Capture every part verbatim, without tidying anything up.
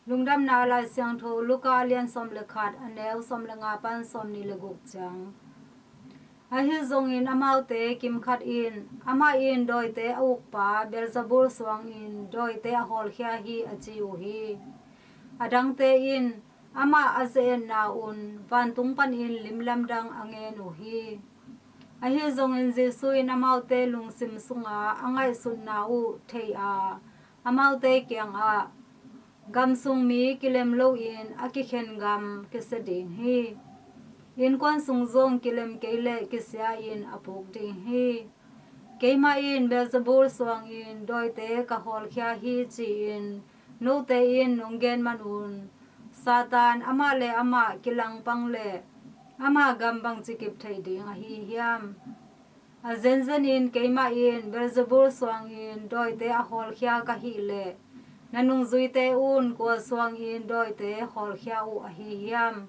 Lungdamna Lai Siangtho Luka a lian sawm le khat, a neu sawm le nga pan sawm nih le guk ciang. Ahi zongin amaute kimkhat in, amah in dawite a ukpa Beelzebul suangin dawite a hawlkhia hi, a ci uh hi. A dangte in amah a ze-etna un vantung panin limlamdang a ngen uh hi. Ahi zongin Jesu in amaute lungsim sunga a ngaihsutna uh thei a, amaute kiangah, "Gam sung mi kilem loin a kikhen gam kisia ding hi. Innkuan sung zong kilem kei leh kisia-in a puk ding hi. Keimah in Beelzebul suangin dawite ka hawlkhia hi, ci-in note in nong gen manun, Satan amah le amah kilangpang leh ama gam bangci kip thei ding ahi hiam? A zenzenin keimah in Beelzebul suangin dawite a hawlkhia ka hih leh, na nungzuite un kua suangin dawite hawlkhia uh ahi hiam?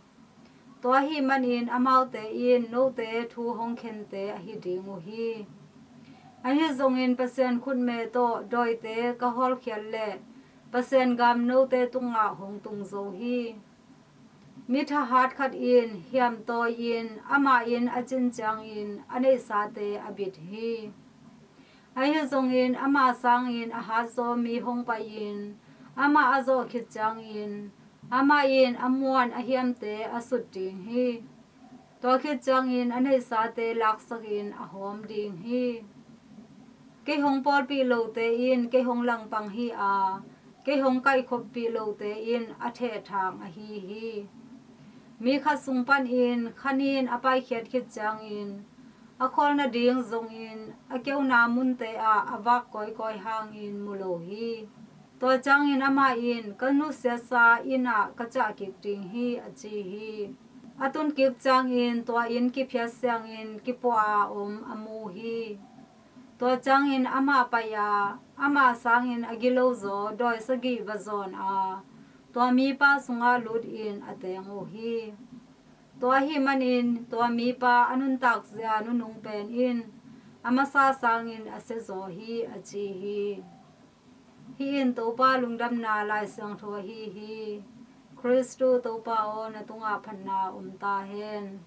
Tua ahih manin amaute in note thu hong khente ahi ding uh hi. Ahi zongin Pasian khutme tawh dawite ka hawlkhiat leh Pasian gam note tungah hong tung zo hi. Mi thahat khat in hiam tawi-in ama inn a cin ciangin a neihsate a bit hi. Ahi zongin ama sangin a hatzaw mi hong pai-in amah a zawh khit ciangin amah in a muan a hiamte a sut ding hi. Tua khit ciangin a neihsate laksakin a hawm ding hi. Kei hong pawlpih lote in kei hong langpang hi a, kei hong kaihkhoppih lote in a thehthang ahi hi. Mi khat sung panin khan in a paikhiat khit ciangin a khawl nading zongin a keuna munte ah a vak kawikawi hangin mu lo hi. Tua ciangin amah in, 'Ka nusiatsa inn ah ka ciah kik ding hi,' a ci hi. A tun kik ciangin tua inn kiphiat siangin kipuah a om a mu hi. Tua ciangin amah pai a, ama sangin a gilo zaw dawi sagih va zawn a, tua mipa sungah lutin a teng uh hi. Tua ahih manin tua mipa a nuntakzia nunung pen in a masa sangin a siazaw hi," a ci hi. Hih in Topa lungdamna Lai Siangtho ahi hi. Khristu Topa aw, na tungah phatna om ta hen.